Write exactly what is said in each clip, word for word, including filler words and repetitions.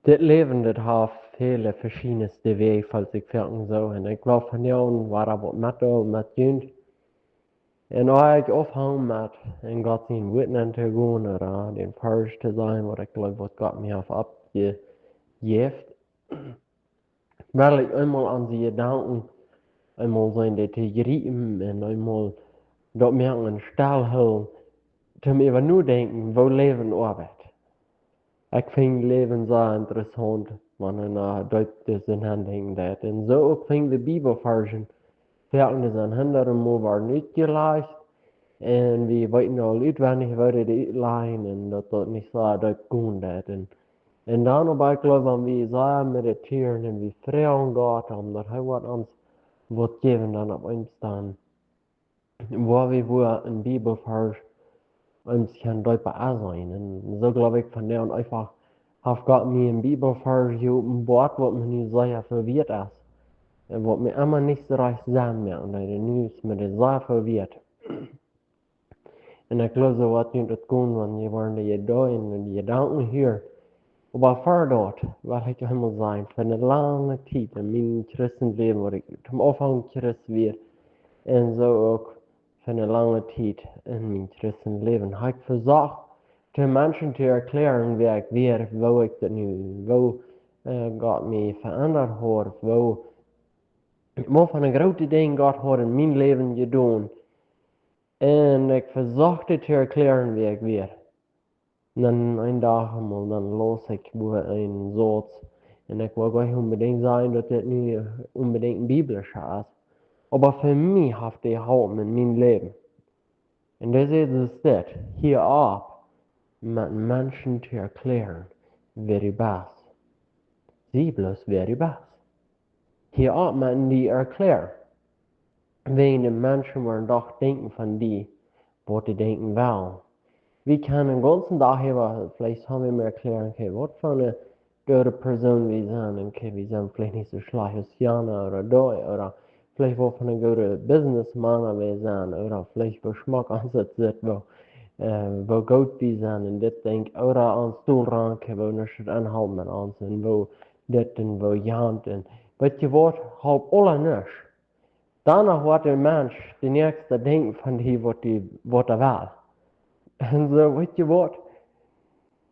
Dit Läwen, daut haft väle veschiedne Wäaj, felt sikj foaken soo. Un ekj well vondoag wada waut met, met junt. Un ea ekj aunfang met en Gott sien Wuat nenn to gonen, ooda dän Varsch to sajen, waut ekj jleew, waut Gott mie haft oppjejäft, well ekj eemol aun dee Jedanken, eemol sennen dee to jriepen un eemol daut moaken un stell hoolen, toom äwa nodenkjen, woo Läwen oabeit. Ekj finj Läwen sea interessaunt, wan eena doa deep nenn denkjen deit. Un soo uk finj wie Bibelvarschen, foaken dee sent hinjare mol worden utjelajcht. Un wie weeten aul utwendich, woo dee utlajen un daut daut nich soo doa gonen deit. Un, un dan oba, ekj jleew, wan wie sea meditieren un wie froagen Gott om daut hee waut ons waut jäwen, dan opp eemol dan, wua wie wua een Bibelvarsch ons kaun deepa enseenen. Un soo jleew ekj vondoag eefach, haft Gott mie een Bibelvarsch jeopenboat, waut mie nu sea väl wieet es. Un waut mie emma nich soo rajcht Senn moakt, un daut nu es mie dee sea väl wieet. Un ekj jleew, soo woat junt daut gonen, wan jie woaren dee Jedanken un dee Jedanken hieren. Oba ver daut well ekj eemol sajen, fa eene lange Tiet en mien Christenläwen, waut ekj toom Aunfank Christ wia, un soo uk fa eene lange Tiet en mien Christenläwen, hab ekj vesocht, de Menschen to erklären, wäa ekj wia, woo ekj daut nu, woo, äh, Gott mie veendat haud, woo, waut fa groote Dinja Gott haud en mien Läwen jedonen. Un ekj vesocht to erklären, wäa ekj wia. Un dan een Dach eemol, dan laus ekj wua een Sauz. Un ekj well nich onbedinjt sajen, daut dit nu onbedinjt een biblischa es. Oba fa mie haft dee jeholpen en mien Läwen. Un dee sajcht soo dit: Hia opp met Menschen to erklären, wäa du best. Sie bloos, wäa du best. Hia opp met dee erklären. Wäajen de Menschen woaren doch denkjen von die, waut dee denkjen wellen. Wie kjennen dän gaunzen Dach äwa, veleicht haben wie mea erklären, okay, waut fa eene goode Persoon wie sent, un okay, wie sent veleicht nich soo schlajcht aus jana ooda dee, ooda veleicht waut fa eene goode Businessmana wie sent, ooda veleicht woo schmock ons daut sitt, woo, äh, woo goot wie sent, un dit Dinkj, ooda ons Dolrank, woo nuscht aunhoolt met ons, un woo dit un woo jant, un weet jie waut, halpt aula nuscht. Dan woat de Mensch, de näakjste, denkjen von die, waut dee, waut hee well. Un soo, weet jie waut,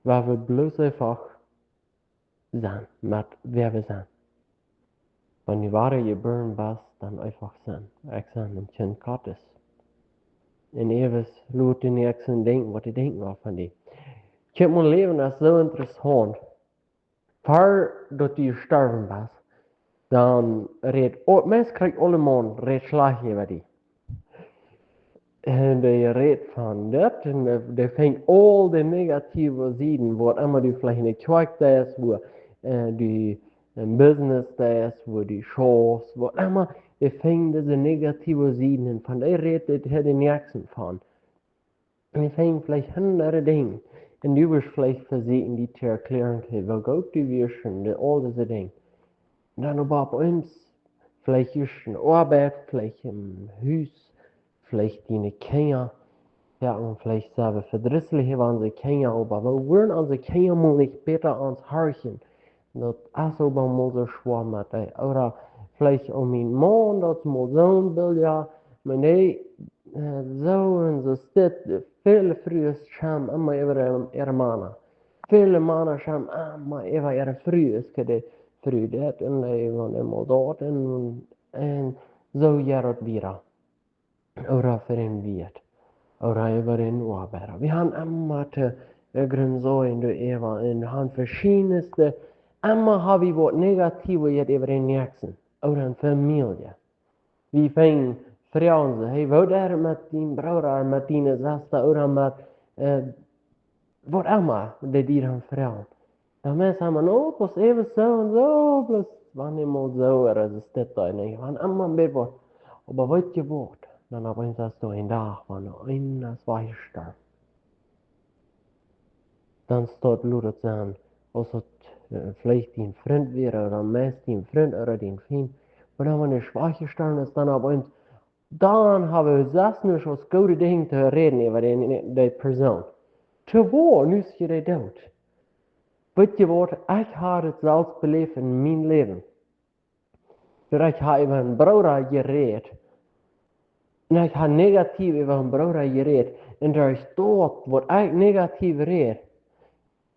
wie wellen bloos eefach sennen met wäa wie sent. Wan du wada jebuaren best, dan eefach sennen. Ekj sie een Kjint Gottes. Un ea waut lot de näakjsten denkjen, waut dee denkjen wellen von die. Kjikj mol, Läwen es soo interessaunt. Ver daut du jestorwen best, dan rät, oh, meist krakjt aulemaun rät schlajcht äwa die. Un dee rät von dit, un dee, dee finjt aul de negative Sieden, waut emma du veleicht en de Kjoakj deist, wua, äh, du een Business deist, wua du schaufst, waut emma, dee finjt dise negative Sieden, un von dee rät dee, dee näakjsten von. Un dee finjt veleicht hundat Dinja. Un du woascht veleicht vesieekjen, dee to erklären, okay, woo goot du wieescht, un aul dise Dinja. Dan oba opp eemol, veleicht es eene Oabeit, veleicht em Hus, veleicht diene Kjinja. Jo, un veleicht sent wie vedrisslich äwa onse Kjinja, oba woo wudden onse Kjinja mol nich bäta ons horchen? Daut es oba mol soo schwoa met dee. Ooda veleicht uk mien Maun, daut es mol soon Bilt, jo. Oba nä, äh, soo un soo es dit, väle Frues schaumen emma äwa äare, äare Mana. Väle Mana schaumen emma äwa äare Frues, okay, dee Fru dit un dee, wan emol daut un, un soo jeit daut wieda. Ooda fa een Wieet. Ooda äwa een Oabeida. Wie haben emma to, äh, grunsen doaräwa un haben veschiedne, emma hab wie waut negative jet äwa dän näakjsten. Ooda en Famielje. Wie fangen froagen soo, hey, woo jeit et met dien Brooda, met diene Sesta, ooda met, äh, waut emma, dee die dan froagen. Dan Menschen haben, oh, bloos äwent soo un soo, bloos wan emol soo, ooda es dit doa, nä, wan emma een bät waut. Oba weet jie waut? Dan opp eemol es doa een Dach, wan eena es wajchjestorwen. Dan staut, lot daut sennen, aus daut, äh, veleicht dien Frint wia, ooda meist dien Frint, ooda dien Fient. Oba dan, wan dee wajchjestorwen es, dan opp eemol, dan hab wie selfst nich aus goode Dinja to räden äwa dee, dee Persoon. Too woa, nu es hee doot. Weet jie waut, ekj ha daut selfst beläft en mien Läwen. Daut ekj ha äwa een Brooda jerät. Un ekj ha negativ äwa een Brooda jerät. Un derch daut, waut ekj negativ räd,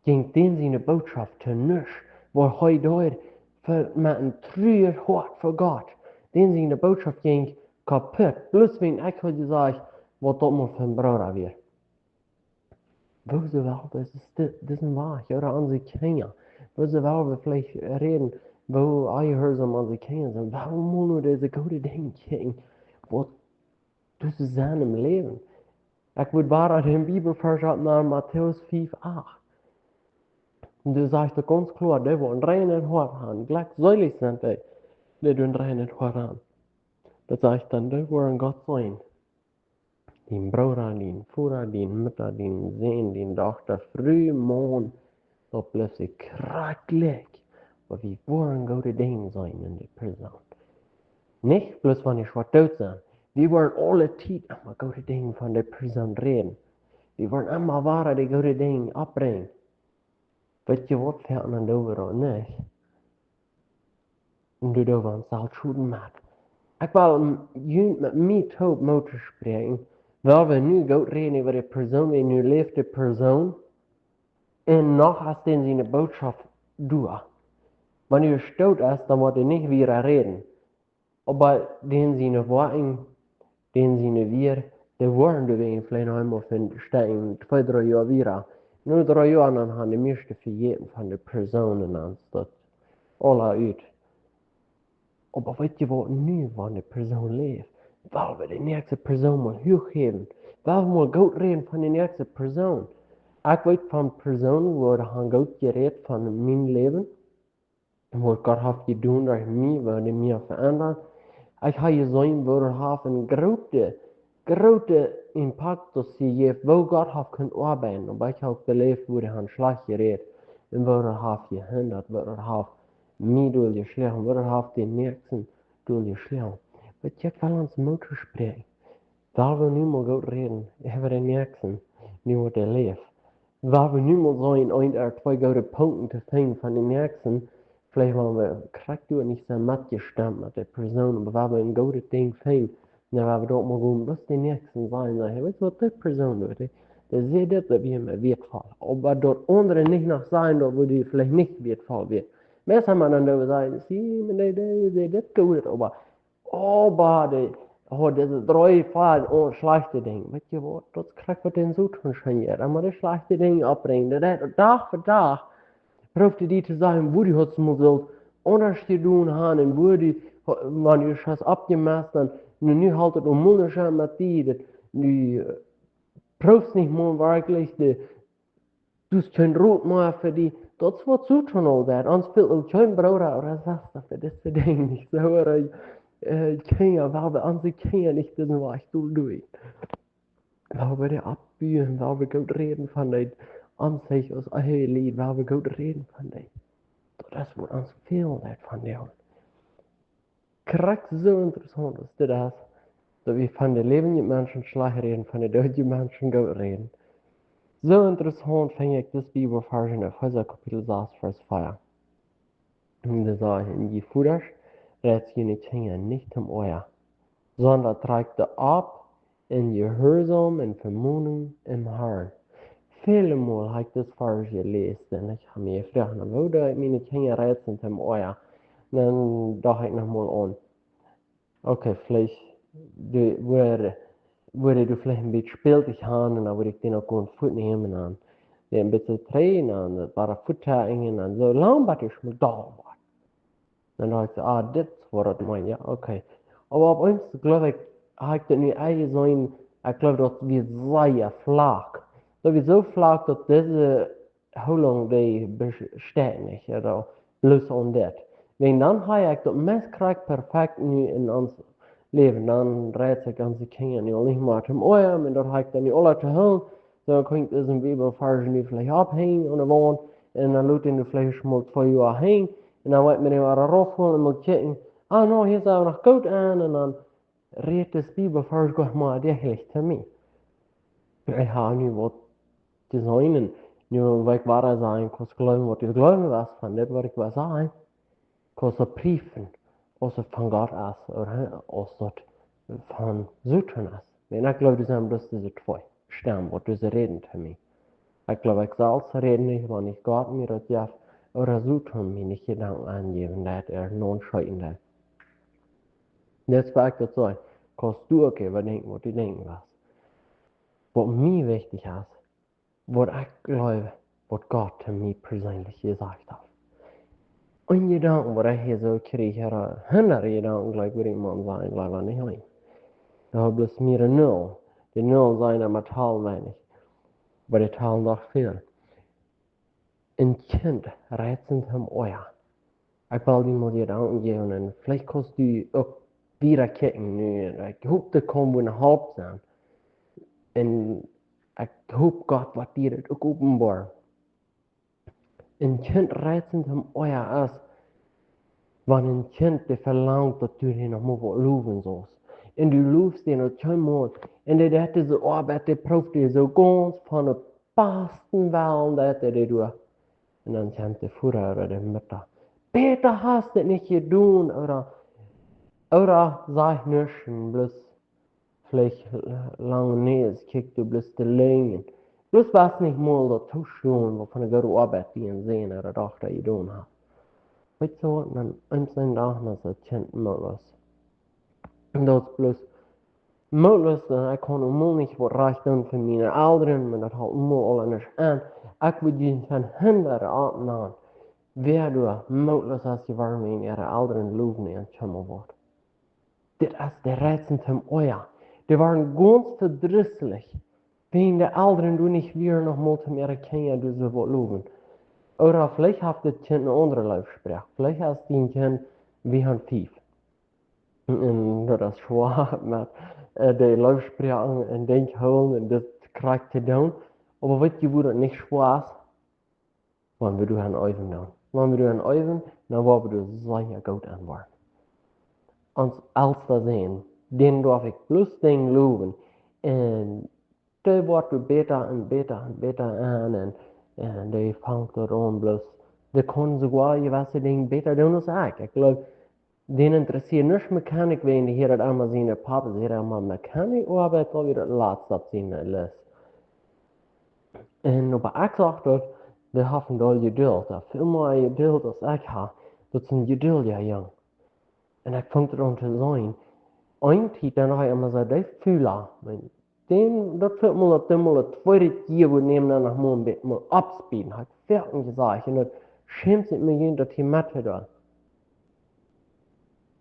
jinkj dän siene Bootschoft to nuscht. Waut hee deed, fa, met een truet Hoat fa Gott. Dän siene Bootschoft jinkj kaput. Bloos wiels ekj haud jesajcht, waut daut mau fa een Brooda wia. Woo sell wie dise Sti-, disen Wajch, ooda onse Kjinja, woo sell wie veleicht räden, woo onjehuarsom onse Kjinja sent, woo wie nu dise goode Dinja kjrieen, waut doa sent em Läwen. Ekj wull wada dän Bibelvers oppnämen, Matäus fiew acht. Un doa sajcht et gaunz kloa, dee waut een reinet Hoat haben, jlekjselich sent dee, dee een reinet Hoat haben. Daut sajcht dan, dee woaren Gott seenen. Dien Brooda, dien Voda, diene Mutta, dien Sän, diene Dochta, Fru, Maun, daut blift sikj krakjt jlikj. Oba wie woaren goode Dinja seenen en dee Persoon. Nich bloos wan dee schwoa doot sent. Wie woaren aule Tiet emma goode Dinja von dee Persoon räden. Wie woaren emma wada dee goode Dinja oppbrinjen. Weet jie waut, wie haben dan doa uk nich. Un du doa waut selfst Schoden moakt. Ekj well m-, junt met mie toop Moot toospräakjen, wiels wie nu goot räden äwa dee Persoon, wie nu läft dee Persoon, un noch es dän siene Bootschoft doa. Wan hee doot es, dan woat hee nich wieda räden. Oba dän siene Woakjen, dän siene Wieed, dee woaren doawäajen veleicht noch emol fa een Stekj, twee, dree Joa wieda. No dree Joa dan haben de mieeschte vejäten von dee Persoon, dan es daut aula ut. Oba weet jie waut, nu wan dee Persoon läft, well wie dee näakjste Persoon mol huach häwen. Well wie mol goot räden von dee näakjste Persoon. Ekj weet von Persoonen, waut haben goot jerät von mien Läwen. Un waut Gott haft jedonen derch mie, woo dee mie veendren. Ekj ha jeseenen, woo daut haft een groote, groote Impakt opp mie jejäft, woo Gott haft kunt oabeiden. Oba ekj ha uk beläft, woo dee haben schlajcht jerät. Un woo daut haft jehindat, woo daut haft mie doll jeschloagen, woo daut haft dän näakjsten doll jeschloagen. Weet jie, ekj well ons Moot toospräakjen. Well wie nu mol goot räden äwa dän näakjsten, nu waut hee läft. Well wie nu mol seenen, een ooda twee goode Punkten to finjen von dän näakjsten. Veleicht wan wie krakjt doa nich sent metjestemt met dee Persoon, oba well wie een goodet Dinkj finjen, dan well wie daut mol gonen, bloos dän näakjsten sajen, sajen: "Hey, weetst du waut, dee Persoon doa, dee, dee säd dit, daut wia mie wieetvoll." Oba daut aundre nich noch sajen, daut wia veleicht nich wieetvoll wia. Meist haben wie dan doa sajen: "Sie, Maun, dee, dee, dee säd dit goodet, oba, oba dee, oh, dise dree, vea, oh, schlajchte Dinja." Weet jie waut, daut es krakjt waut dän Soton scheen jeit. Emma dee schlajchte Dinja oppbrinjen. Daut es Dach fa Dach, proowt hee die to sajen, woo du haud mol sult aundasch jedonen haben un woo du, wan du hast oppjemest, dan, nu, nu helt et om Monaten met die, daut, nu, eh, proowst nich mol werkjlich, dee, du hast kjeen Rot mea fa die. Daut es waut Soton aul deit. Ons fält uk kjeen Brooda ooda Sesta fa dise Dinja nich. Soo, ooda, eh, Kjinja, well wie onse Kjinja nich disen Wajch doa doonen. Well wie dee oppbuen, well wie goot räden von dee, ons aus Ehelied, well wie goot räden von dee. Daut es waut ons fält von dee. Krakjt soo interessaunt aus dit es, daut wie von de läwendje Menschen schlajcht räden, von de doodje Menschen goot räden. Soo interessaunt finj ekj dis Bibelvers en Efeesa Kapitel sas, Vers vea. Un doa sajcht et: "Un jie Vodasch, rät june Kjinja nich tom Oaja, sonda trakjt dee opp en Jehuarsaum un Vemonunk em Harn." Väle Mol hab ekj dis Varsch jeläst un ekj hab mie jefroacht, na, woo doo ekj miene Kjinja reizen tom Oaja? Dan docht ekj noch mol aun, okay, veleicht, dee, woo, woo dee veleicht een bät spältich haben un dan wudd ekj dän uk gonen fuatnämen un dan dee een bät trainen un daut wada fuattoenjen un soo lang bat dee schmol doll woat. Dan docht ekj soo, ah, dit woat et mien, jo, okay. Oba opp eemol, jleew ekj, hab ekj daut nu enjeseenen, ekj jleew, daut wia sea flach. Daut wia soo flach, daut dise Hoolunk dee besteit nich, jo, bloos aun dit. Wan dan hab ekj daut meist krakjt perfekt nu en ons Läwen, dan rät ekj onse Kjinja nu aul nich mea tom Oaja, un daut hab ekj dan nu aula to hoolen. Soo, dan kaun ekj disen Bibelvarsch nu veleicht opphenjen aun de Waunt, un dan lot ekj dän veleicht mol twee Joa henjen, un dan woa ekj mie dän wada raufhoolen un mol kjikjen, ah, no, hia es hee noch goot aun, un dan rät dis Bibelvarsch goanich mea derchlich to mie. Ekj hab nu waut jeseenen, un Nu, waut ekj wada sajen, kaust jleewen waut du jleewen west von dit waut ekj wada saj, kaust du priefen, aus et von Gott es, ooda aus daut von Soton es. Wan ekj jleew, daut sent bloos dise twee Stemmen, waut dise räden to mie. Ekj jleew, ekj selfst räd nich, wan nich Gott mie daut jeft, ooda Soton mie nich Jedanken aunjäwen deit, ooda noscheeten deit. Dit es waut ekj daut saj, kaust du uk äwadenkjen, waut du denkjen west. Waut mie wichtich es, waut ekj jleew, waut Gott to mie perseenlich jesajcht haft. Een Jedanken, waut ekj hia soo kjrieech, ooda hundert Jedanken, jlikj, waut ekj mol sajen, jlikj, nich een. Doa bloos mea een Null. De Nullen sent emma talen weinich. Oba dee talen doch väl. Een Kjint rät sikj em Oaja. Ekj well die mol Jedanken jäwen un veleicht kaust du uk wieda kjikjen nu. Ekj hop, daut kaun mie ne Help sennen. Un ekj hop, Gott woat die daut uk openboaren. Een Kjint rät sikj em Oaja es, wan een Kjint die velangt, daut du dän noch mol waut lowen saust. Un du lowst dän uk kjeenmol. Un dee deit dise Oabeit, dee proowt die soo gaunz von dän basten Wellen, deit dee dee doa. Un dan kjemt de Voda ooda de Mutta. Bäta hast du nich jedonen, ooda, ooda sajcht nuscht, bloos veleicht lang nich, kjikjst du bloos de Lenj. Bloos west nich mol daut toschwoaren, waut von de goode Oabeit dien Sän ooda Dochta jedonen haft. Weetst du waut, dan eent eenen Dach, dan es daut Kjint mootloos. Un daut es bloos mootloos, un ekj kaun nu mol nich waut rajcht doonen fa miene Elren, oba daut halpt mol aul nuscht aun. Ekj wudd junt von hinjen oppnämen. Wäa doa mootloos es jeworden, wan äare Elren lowen un kjeenmol waut. Dit es de Reizung tom Oaja. Dee wieren gaunz vedrisslich, wan de Elren doa nich wieren, noch mol tom äare Kjinja doa soo waut lowen. Ooda veleicht haft daut Kjint eene aundre Leefsproak. Veleicht es dien Kjint, wie haben fief. Un daut es schwoa met, äh, de Leefsproaken un Dinja hoolen un daut krakjt to doonen. Oba weetst du, woo daut nich schwoa es? Wan wie doa aun eewen doonen. Wan wie doa aun eewen, dan woa wie doa sea goot aun woaren. Ons Elsta Sän, dän darf ekj bloos Dinja lowen. Un dee woat doa bäta un bäta un bäta aun. Un, un dee fangt doa aun bloos. Dee kaun soogoa jewesse Dinja bäta doonen aus ekj. Ekj jleew, dän interessieet nuscht Mechanik, wan dee hia daut emma sien, de Papa sajcht emma Mechanik, oba ekj jleew, daut latst opp siene List. Un oba ekj sach daut, dee haft een Deel Jedult. Daut väl mea Jedult aus ekj hab. Daut es een jeduldja Jung. Un ekj funk daut aun to seenen. Eene Tiet, dan haud ekj emma soo de Fula. Dän, daut väl mol, daut dee mol daut tweede Kjia wudd nämen, dan noch mol een bät mol oppspeeden. Haud ekj foaken jesajcht. Un daut schämt sikj mie, daut hia met to doonen.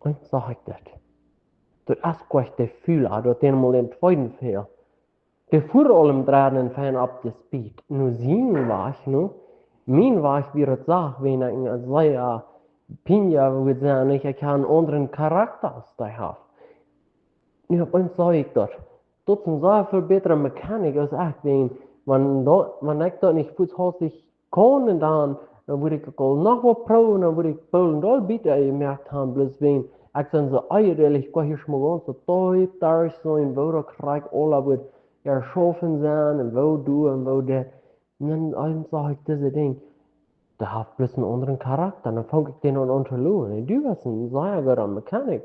Un sach ekj daut. Daut es goa nich de Fula, daut dän mol dän tweeden fält. Dee fua aul em dredden fein oppjespeedt. Nu sien Wajch, nu, mien Wajch wia daut sach, wan ekj een sea pinja wudd sennen, ekj, ekj hab een aundren Charakta aus dee haft. Nu opp eemol sach ekj daut. Daut es een sea väl bätra Mechanik aus ekj, wan, wan daut, wan ekj daut nich fuaz haud, ekj kaun un dan, dan wudd ekj uk aul noch waut proowen, dan wudd ekj boolt aul bäta jemoakt haben, bloos wan ekj dan soo eierlich, ekj kaun hia schmock gaunz soo deep derch seenen, woo daut krakjt aula wudd jeschaufen sennen un woo du un woo daut. Un dan eemol sach ekj dise Dinja, dee haft bloos een aundren Charakta. Dan funk ekj dän aun, aun to lowen. Un du best een sea gooda Mechanik.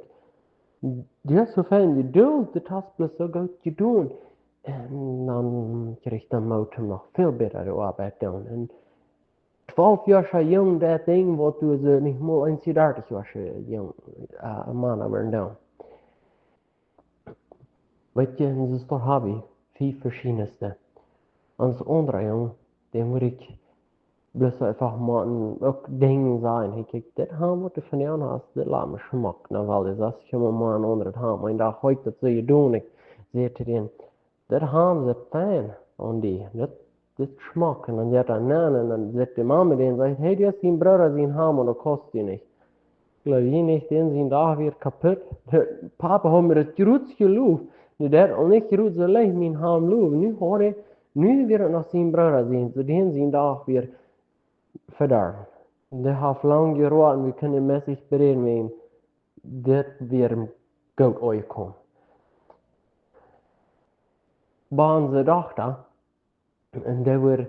Du hast soo väl Jedult, daut hast bloos soo goot jedonen. Un dan kjrieech ekj dän Moot, om noch väl bäta de Oabeit to doonen. Un twalf Joa Jung, daut Dinkj, waut du soo nich mol een Joa dartich Joa Jung, äh, Mana wudden doonen. Weetst du, un soo es daut, hab ekj fief veschiedne. Ons aundra Jung, dän wudd ekj bloos eefach mol een, uk Dinja sajen. Ekj kjikj, dit Hamd, waut du vondoag hast, dit lat mie schmock. Na well, dit es, ekj hab mol een aundret Hamd. Een Dach haud ekj daut soo jedonen, ekj säd to dän, dit Hamd sitt fein aun die. Dit, dit schmock. Un dan jeit hee nenn un dan sajcht de Mame, dän sajcht, hey, dit es dien Brooda sien Hamd un daut paust die nich. Jleew jie nich, dän sien Dach wia kaputt. De Papa haud mie daut jrod jeloft. Nu, dee haud aul nich jrod soo leicht mien Hamd lowen. Nu haud hee, nu wia et noch sien Brooda sien. Soo dän sien Dach wia vedorwen. Dee haud lang jeroat un wie kunnen misslich bereden, wan dit wia goot aunjekomen. Bie onse Dochta, un dee wia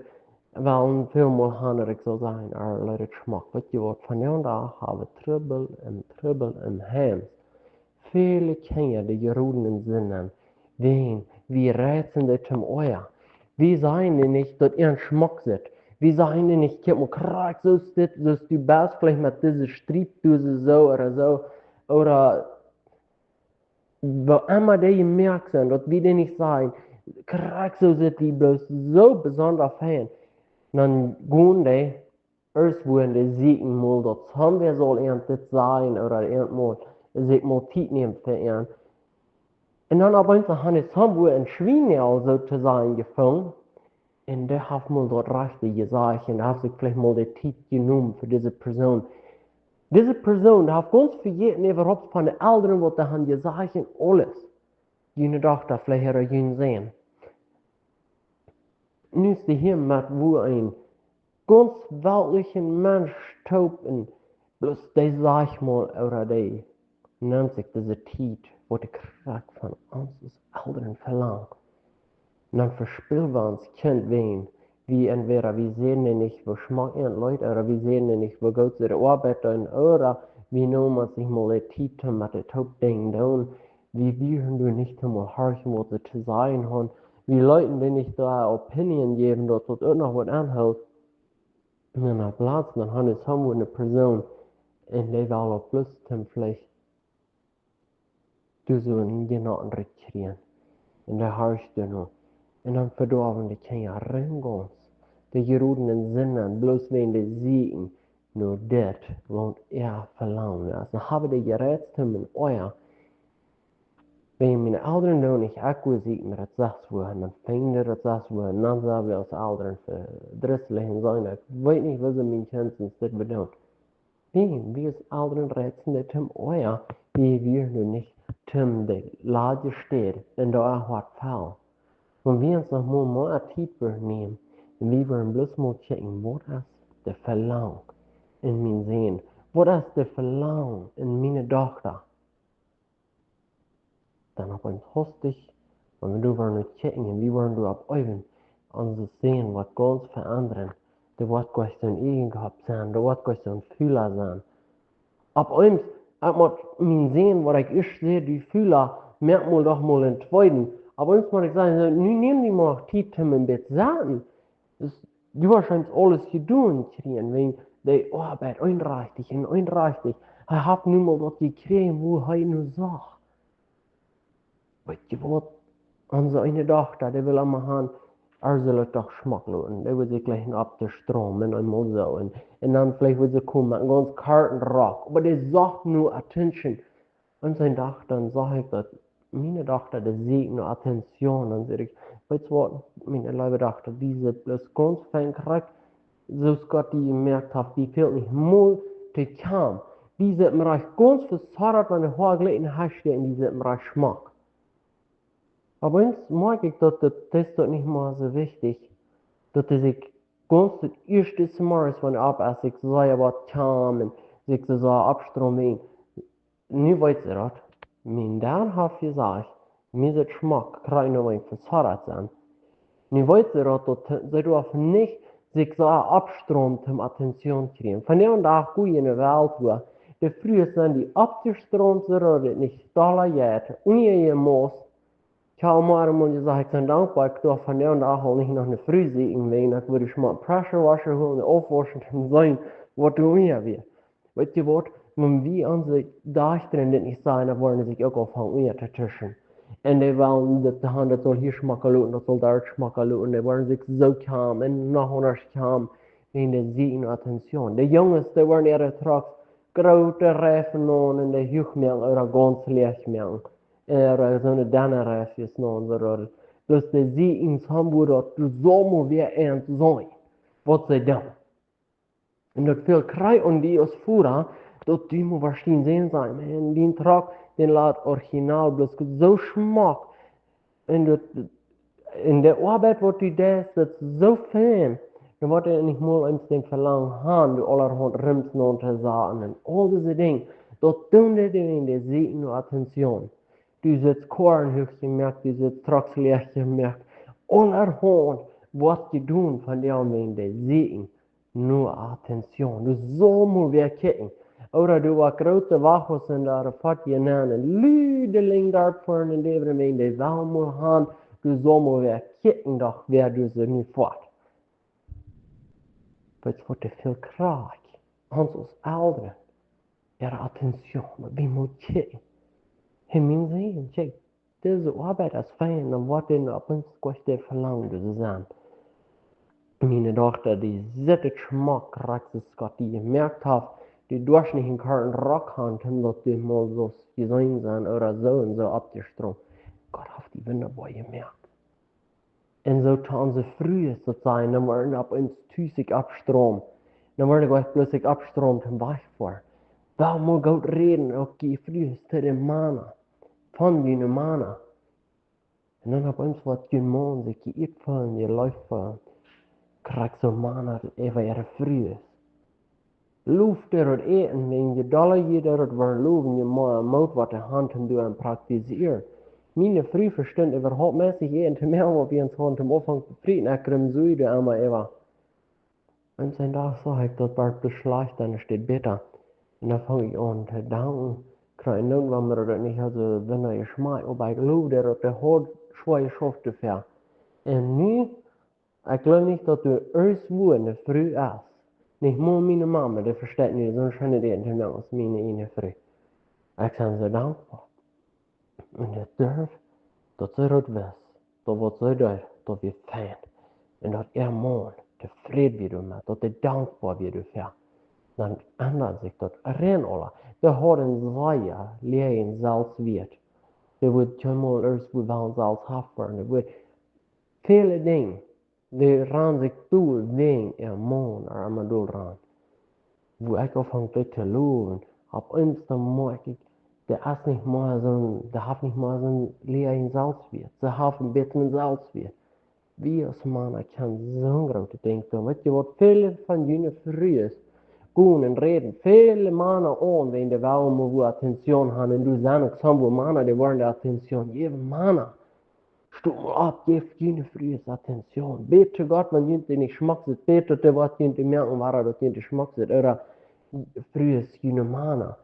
Well, väl mol han, daut ekj saul sajen, ea Leet, et schmakt, weet jie waut, vondoag dän Dach hab wie Trubbel un Trubbel em Heim. Väle Kjinja, dee jeroden en Sind, wäajen wie reizen dee toom Oaja. Wie sajen dee nich, daut et schmock sitt. Wie sajen dee nich, kjikj mol, krakjt soo es dit, soo aus du best, veleicht met dise Striepdose soo ooda soo, ooda woo emma dee jemoakt sent, daut wie dee nich sajen, krakjt soo sitt, dee bloos soo besonda fein. Dan gonen dee, ieescht woaren dee sieekjen mol, daut somewhere saul irjent dit sajen ooda irjent mol, sikj mol Tiet nämen fa irjent. Un dan opp eemol han dee somewhere een Schwienengel soo to sajen jefungen. Un dee haft mol daut rajchte jesajcht un haft sikj veleicht mol de Tiet jenomen fa dise Persoon. Dise Persoon, dee haft gaunz vejäten äwahaupt von de Elren, waut dee han jesajcht un aules. June Dochta veleicht ooda jun Sän. Nu es dee hia met woo een gaunz weltlichen Mensch toop un bloos dee, saj mol, ooda dee nemt sikj dise Tiet, waut ekj krakjt von ons aus Elren velang. Dan vespillen wie ons Kjint wäajen wie entwäda wie seenen dee nich, woo schmock irjent Leet, ooda wie seenen dee nich, woo goot see de Oabeit doonen, ooda wie neemen ons nich mol de Tiet toom met dee toop Dinja doonen. Wie wieren doa nich toom mol horchen, waut see to sajen han. Wie leeten dee nich äa Opinion jäwen, daut daut uk noch waut aunhelt. Un dan opp Latst, dan han wie somewhere eene Persoon, un dee well opp Lust toom veleicht doa soo een Jenaten rutjrieen. Un dee horcht doano. Un dan vedoawen dee Kjinja rein gaunz. Dee jeroden en Sind, bloos wäajen dee sieekjen no dit, waut äa Velangen es. Dan haben dee jereizt toom Oaja. Wäajen miene Elren doonen nich, ekj woa sieekjen, mau daut sajcht woo, un dan fungen dee daut sajcht woo, un dan sent wie aus Elren vedrisslich un sajen, ekj weet nich, woo see mien Kjint sent dit bedoelt. Wäajen wie aus Elren reizen dee toom Oaja, wie wieren doa nich toom de ladje Städ un doa waut fält. Wan wie ons noch mol mea Tiet wudden nämen, un wie wudden bloos mol kjikjen, waut es de Velangen en mien Sän? Waut es de Velangen en miene Dochta? Dan opp eemol hastich, wan wie doa wudden kjikjen un wie wudden doa opp eewen, onsen Sän woat gaunz veendren. Dee woat nich soo een Eajenkopp sennen, dee woat nich soo een Fula sennen. Opp eemol, ekj mott mien Sän, waut ekj ieescht säd, dee Fula, moakt mol doch mol een tweeden. Opp eemol mott ekj sajen, soo, nu nemm die mol Tiet toom een bät saten. Dus du woascht aules jedonen kjrieen, wäajen dee Oabeit eenrajchtich un eenrajchtich. Hee haft nu mol daut jekjräajen, woo hee no socht. Weet jie waut? Onse eene Dochta, dee well emma han, ea sull et doch schmock loten. Dee well sikj jlikj een oppjestroomt un eemol soo. Un, un dan veleicht well see komen met een gaunz korten Rock. Oba dee socht no attention. Un see docht, dan sach ekj daut, miene Dochta, dee sieekjt no attention. Dan säd ekj, weetst waut, miene leewe Dochta, dee sitt bloos gaunz fein krakjt, soo aus Gott die jemoakt haft, dee fält nich mol to kjamen. Dee sitt mie rajcht gaunz vesodat, wan de Hoa jlikj en Hasch steit, un dee sitt mie rajcht schmock. Opp eemol moakj ekj daut, daut es daut nich mea soo wichtich, daut dee sikj gaunz daut ieeschte Morjes, wan dee opp es, sikj soo waut kjamt un sikj soo oppstroomt. Nu weet see daut. Mien Dad haft jesajcht, mie sitt schmock, krakjt no wan ekj vesodat sie. Nu weet see daut, daut see doaf nich sikj soo oppstroomen toom attention kjrieen. Vondoag dän Dach go wie en de Welt, wua de Frues sent, dee oppjestroomt sent, daut et nich dolla jeit, unja june Moos. Ekj hab mol eemol jesajcht, ekj sie dankboa, ekj doaf vondoag dän Dach aul nich no eene Fru sieekjen, wäajen ekj wudd dee schmock pressure washer holen, dee aufwauschen un seenen, waut doa unja wia. Weetst du waut? Wan wie onse Dochta dit nich sajen, dan woaren see sikj uk aunfangen unjatotwischen. Un dee wellen daut, daut saul hia schmock loten, daut saul doa schmock loten. Dee woaren sikj soo kjamen un noch aundasch kjamen. Wäajen dee sieekjen attention. De Junges, dee woaren äare Trucks groote Reifen aun un dee huach moaken ooda gaunz läach moaken. Ooda soone denne Reifes aun, soo daut, daut dee sieekjen, soo woat daut, du saust mol wada eent seenen, waut see doonen. Un daut fält krakjt aun die aus Voda, daut du mol woascht seenen, sajen, Maun, dien Truck, dee lat original bloos soo schmock. Un daut, un de Oabeit, waut du deist, daut es soo fein. Dan woat hee nich mol eemol dän Velangen han, doa aulahaunt Rims aun to saten un aul dise Dinja. Daut doonen dee, dee sieekjen no attention. Du sitst Koaren huach jemoakt, du sitst Trucks läach jemoakt. Aulahaunt, woat jedonen von dee, om wäajen dee sieekjen no attention. Du saust mol wäa kjikjen. Ooda du woascht groote Wachhus en de Arafat jenanen, Lüdeling doa foaren en dee, wäajen dee saust mol han, du saust mol wäa kjikjen, doch wäa du see nu foat. Weetst waut, dee väl krakjt ons aus Elren äare attention, daut wie mol kjikjen. Hee, mien Sän, kjikj, dise Oabeit es fein, dan woat dee opp ons goot dee velangen, dise Sän. Miene Dochta, dee sitt et schmock, krakjt soo aus Gott dee jemoakt haft, dee doascht nich een korten Rock han, om daut dee mol soo jeseenen sennen, ooda soo un soo oppjestromt. Gott haft dee wundaboa jemoakt. Un soo to onse Frues daut sajen, dan woaren opp ons tus sikj oppstromen. Dan woaren dee bloos sikj oppstromen toom wajchfoaren. Daut mott goot räden, uk jie Frues, to de Mana. Von june Mana. Un dan opp ons woat jun Maun sikj jeieet feelen, jeleeft feelen. Krakjt soo Mana äwa äare Frues. Low dee daut Äten, wäajen je dolla jie daut woaren lowen, je mea Moot woat dee han toom doa praktisieren. Miene Fru vestunt äwahaupt nich Äten to moaken, waut wie ons hauden toom Aunfank befriet, un ekj rumsui doa emma äwa. Un een Dach sach ekj daut, wort bloos schlajcht, dan es dit bäta. Un dan funk ekj aun to danken, kjrieech ekj nu, wan mie daut nich haud soo wundajeschmakj, oba ekj low dee daut, dee haud schwoa jeschauft doafäa. Un nu, ekj jleew nich daut doa irjentwua eene Fru es, nich mol miene Mama, dee vesteit nu soo scheen Äten to moaken aus miene ieejne Fru. Ekj sie soo dankboa. Un ekj durf, daut see daut wist, daut waut see deed, daut wia fein. Un daut äa Maun tofräd wia doamet, daut dee dankboa wia doafäa. Dan endad sikj daut rein aula. Dee haud een sea läajen Selfstwieet. Dee wudd kjeenmol irjentwua wellen selfst haft woaren. Dee wudd väle Dinja, dee rand sikj dol wäajen äa Maun, ooda emma dol rand. Wua ekj aunfunk dit to lowen, opp eemol dan moakj ekj, dee es nich mea soo, dee haft nich mea soo läajen Selfstwieet. See haft een bät een Selfstwieet. Wie aus Mana kjennen soo groote Dinja doonen. Weetst du waut, väle von june Frues gonen un räden väle Mana aun, wäajen dee wellen mau wua attention han. Un doa sent uk sommje Mana, dee woaren dee attention jäwen. Mana, sto mol opp, jeff june Frues attention. Bät to Gott, wan junt dee nich schmock sitt, bät daut dee waut junt moaken, wua daut junt schmock sitt, ooda Frues, june Mana.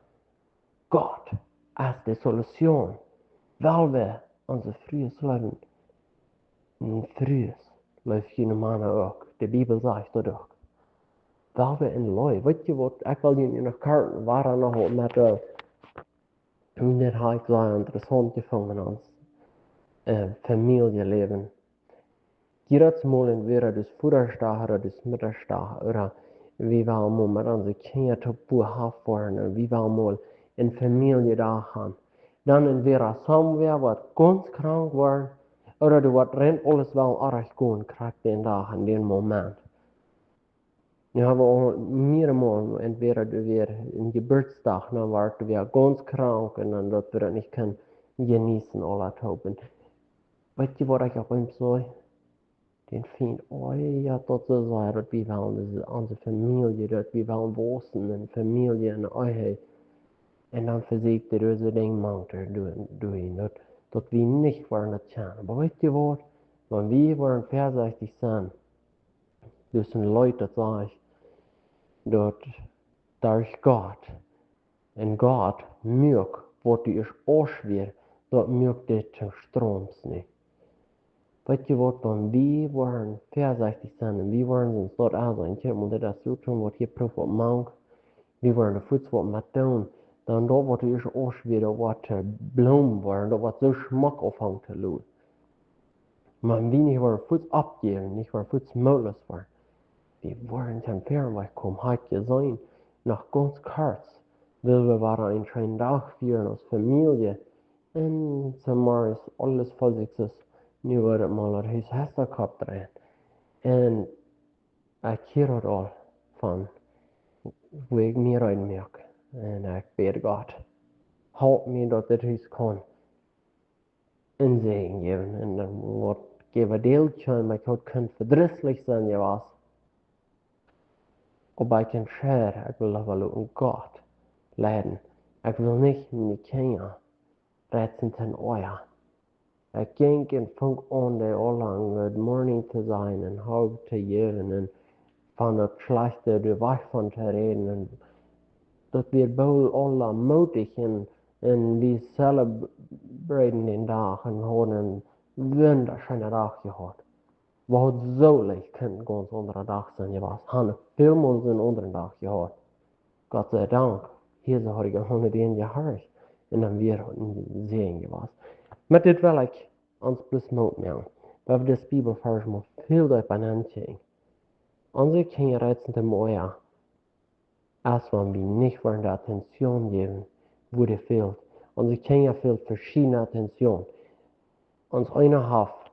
Gott es de Solution. Well wie onse Frues leewen, un Frues, leeft june Mana uk. De Bibel sajcht daut uk. Well wie en Leew. Weetst du waut, ekj well junt noch kort wada noch waut met, äh, dit ha ekj sea interessaunt jefungen, ons, äh, Famieljeläwen. Jiedatsmol entwäda daut Vodaschdach ooda daut Muttaschdach, ooda wie wellen mol met onse Kjinja toop wua haft woaren, un wie wellen mol een Famieljedach han. Dan entwäda somewhere woat gaunz krank woaren, ooda doa woat rein aules wellen orrajcht gonen, krakjt dän Dach, en dän Moment. Nu ha wie aul mearemol, entwäda doa wia een Jeburtsdach, dan wort wie gaunz krank, un dan daut wie daut nich kunnen jeneeten, aula toop. Un weetst du waut ekj opp eemol sach? Dän Fient, oh jo, daut es soo, daut wie wellen, daut es onse Famielje, daut wie wellen wausen en Famielje un Ehe. Un dan vesieekjt dee dise Dinja mank to doonen, doonen, daut, daut wie nich woaren daut kjennen. Oba weetst du waut? Wan wie woaren väasechtich sennen, daut es een Leet, daut sajcht, daut derch Gott, un Gott muak waut doa es aunschwoa, daut muak dee toom Stroom, nich? Weetst du waut, wan wie woaren väasechtich sennen un wie woaren ons daut aunseenen, kjikj mol, dit es soo, waut hia prooft waut mank, wie woaren doa fuaz waut met doonen, dan daut waut doa es aunschwoa, daut woat, äh, bloomen woaren, daut woat soo schmock aunfangen to loten. Oba wan wie nich woaren fuaz oppjäwen, nich woaren fuaz mootloos woaren, wie woaren toom Väarenwajch komen. Ha ekj jeseenen, noch gaunz kort, wiels wie wada een scheenen Dach fieren aus Famielje, un zemorjes aules voll sikj es, nu woat et mol daut Hus Hestakopp dreien. Un ekj hia daut aul von, wua ekj mie reed moak. Un ekj bäd Gott, halp mie daut dit Hus kaun een Säajen jäwen. Un dan woat jewedeelt kjennen, oba ekj haud kjennen vedrisslich sennen jewast. Oba ekj entscheid, ekj well leewa loten Gott leiden. Ekj well nich miene Kjinja reizen toom Oaja. Ekj jinkj un funk aun dee aula good morning to sajen un hug to jäwen un von daut Schlajchte doa wajch von to räden. Un daut wia boolt aula moodich un, un wie celebraten dän Dach un hauden een wundascheenen Dach jehaut. Wie hauden soo leicht kunnen gaunz aundra Dach sennen jewast. Hauden väl mol soo'n aundren Dach jehaut. Gott sei Dank, hia soo haud ekj aul aun dän jehorcht. Un dan wia daut een Säajen jewast. Met dit well ekj ons bloos Moot moaken, daut wie dis Bibelvarsch mol väl deepa nenn kjikjen. Onse Kjinja reizen to mea, aus wan wie nich woaren de Attention jäwen, wua dee fält. Onse Kjinja fält veschiedne Attention. Ons eena haft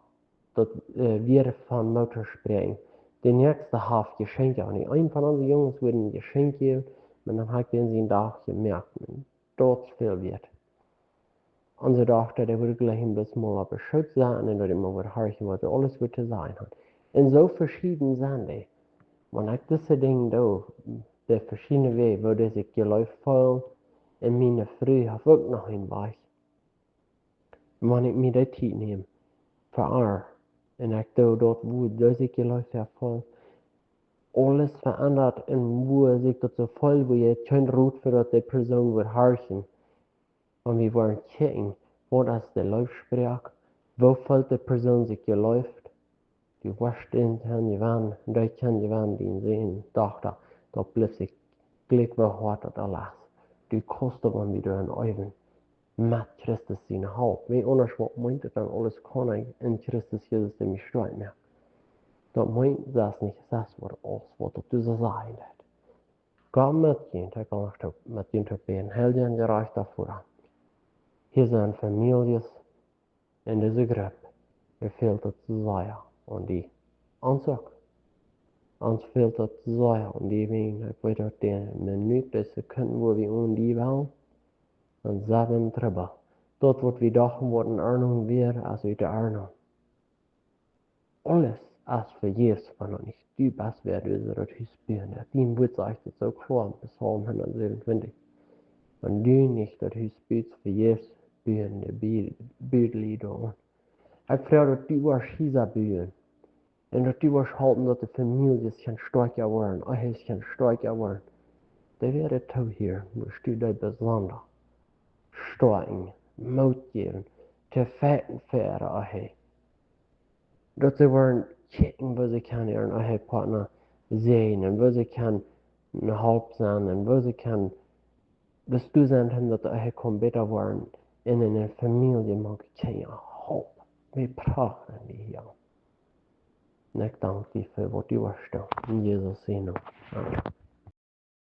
daut, äh, wia von Moot to spräakjen. De näakjste haft Jeschenkje. Un een von onse Junges wudd een Jeschenkj jäwen, oba dan haud ekj dän sien Dach jemoakt. Un daut es väl wieet. Onse Dochta, dee wudd jlikj bloos mol opp de Schoot saten un daut eena wudd horchen, waut dee aules wudd to sajen haud. Un soo veschieden sent dee. Wan ekj dise Dinja doo, de veschiedne Wäaj, woo dee sikj jeleeft feelen, un miene Fru haft uk noch een Wajch. Wan ekj mie de Tiet näm fa äa, un ekj doo daut, woo dee sikj jeleeft feelt, aules veendat un woo sikj daut soo feelt, woo jie kjennen rut fa daut de Persoon wudd horchen. Wan wie woaren kjikjen, waut es de Leefsproak, woo feelt de Persoon sikj jeleeft, du woascht dän kjennen jewennen, dee kjennen jewennen, dien Sän, Dochta, daut blift sikj jlikj woo hoat daut aules. Du kaust daut, wan wie doaraun äwen, met Christus siene Help. Wäajen aundasch, waut meent daut dan, aules kaun ekj en Christus Jesus, dee mie stoakj moakt? Daut meent, daut es nich, daut es waut, aules waut daut du soo sajen deit. Gott met junt, ekj well noch to, met junt toop bäden. Heilja un jerajchta Voda, hia sent Famieljes en dise Grupp, dee fält daut sea aun die. Ons uk. Ons fält daut sea aun die, wäajen ekj weet daut de Minut, de Sekunt, wua wie aun die wellen, dan sent wie en Trubbel. Daut waut wie dochten waut en Ordnunk wia, es ut de Ordnunk. Aules es vejäfs, wan daut nich du best, wäa dee daut Hus buen deit. Dien Wuat sajcht daut soo kloa en Psalm hundatsäwenuntwintich. Wan du nich daut Hus bust, vejäfs buen de Bie-, Bualied doaraun. Ekj froag daut du woascht Hiesa buen. Un daut du woascht halpen daut de Famieljes kjennen stoakja woaren, Ehes kjennen stoakja woaren. Dee wia daut too hia, must du dee besonda stoakjen, Moot jäwen, to fajchten fa äare Ehe. Daut see woaren kjikjen, woo see kjennen äaren Ehepartna säajnen, woo see kjennen ne Help sennen, un woo see kjennen, daut du sent, daut de Ehe kaun bäta woaren, un en eene Famielje moaken kjennen Help. Wie prachten die hia. Un ekj dank die fa waut du woascht doonen. En Jesus sienen Nomen. Amen.